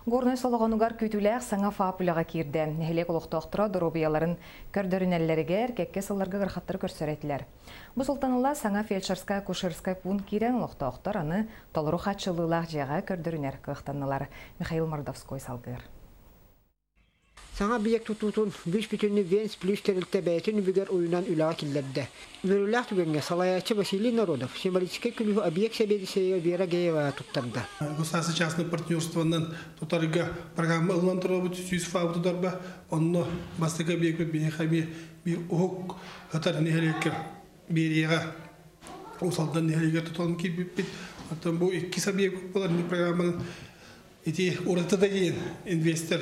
Горнай Солоҕонугар күүтүүлээх саҥа ФАП үлэҕэ киирдэ. Нэһилиэк олохтоохторо доруобуйаларын көрдөрүнэллэригэр кэккэ сылларга ыарахаттары көрсөр этилэр. Бу сылтан ыла саҥа фельдшерскай-акушерскай пуун киирэн олохтоохтор аны толору хааччыллыылаах дьиэҕэ көрдөрүнэр кыахтаннылар. Михаил Мордовской салгыыр. Саҥа объект тутуутун бүүс-бүтүннүү Венс Плюс тэрилтэ бэйэтин үбүгэр уйунан үлэҕэ киллэрдэ. Үөрүүлээх түгэҥҥэ салайааччы Василий Народов символическай күлүүһү объект сэбиэдиссэйэ Вера Геева туттарда. Государство частное партнерствонан тутарга программа ылынан туруорбут 100 ФАБ тутарга онно бастакы объекпит биһиэхэ эмиэ биир уһук ытар нэһилиэккэ биэриэҕэ Уус Алдан нэһилиэгэр тутан киирбиппит. Оттон бу иккис объект буолар программанан Ити ураты да диэн инвестор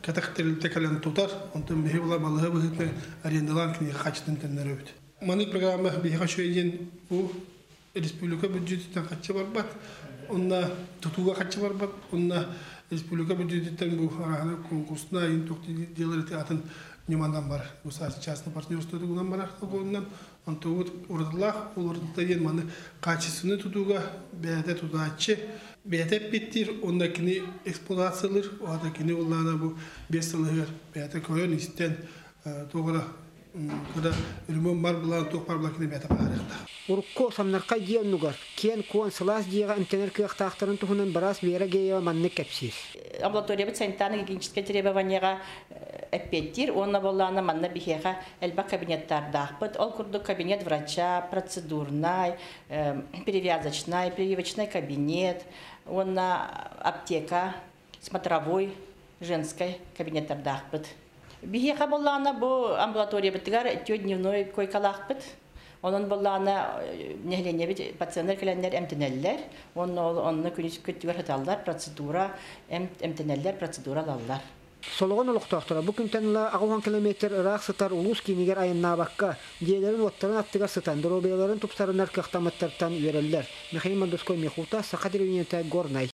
кэтэх тэрилтэ кэлэн тутар, онтон биһи була балыһа быһыытынан арендалаан киниэхэ хаччытын төннөрөбүт. Маннык программа биһиэхэ үчүгэй диэн бу республика бюджетиттэн хаччы барбат, онно тутууга хаччы барбат, онно республика бюджетиттэн бу араһына конкурсна ин туох делар атын ньыманан бар. Бу частный партнерство тугунан барар тугунан Онтубут уратылаах, ол уратыта диэн маны качественный тутууга бэйэтэ тутааччы, бэйэтэ эппиэттиир уонна кини эксплуатациялыыр, уонна кини улаана бу 5 сылыгар бэйэтэ көрөн истэн туох эрэ кыра ремонт бар былаан туох бар былаан кини бэйэтэ баһаарыахтаах. Урукку самнархай дьиэ оннугар киэн-куон сылаас дьиэҕэ эмтэнэр кыахтаахтарын туһунан быраас Вера Геева маннык кэпсиир. Амбулаториябыт санитарно-гигиеническэй требованиеҕа эппиэттиир уонна буоллаҕына манна биһиэхэ элбэх кабинеттардаахпыт. Ол курдук кабинет врача, процедурнай, перевязочнай, прививочный кабинет уонна аптека, смотровой, женскай кабинеттардаахпыт. Биһиэхэ буоллаҕына бу амбулаториябытыгар дневной койкалаахпыт. Онон буоллаҕына нэһилиэнньэбит пациеннар кэлэннэр эмтэнэллэр уонна ол онно күнүс күттүгэр сыталлар, процедура эмтэнэллэр, процедура ылаллар. Солоҕон олохтоохторо бу күнтэн ыла 80 километр ыраах сытар улуус киинигэр айаннаабакка, дьиэлэрин-уоттарын аттыгар сытан доруобуйаларын тупсарынар кыахтаммыттартан үөрэллэр. Михаил Мордовской, Михута, Саха телевидениета, Горнай.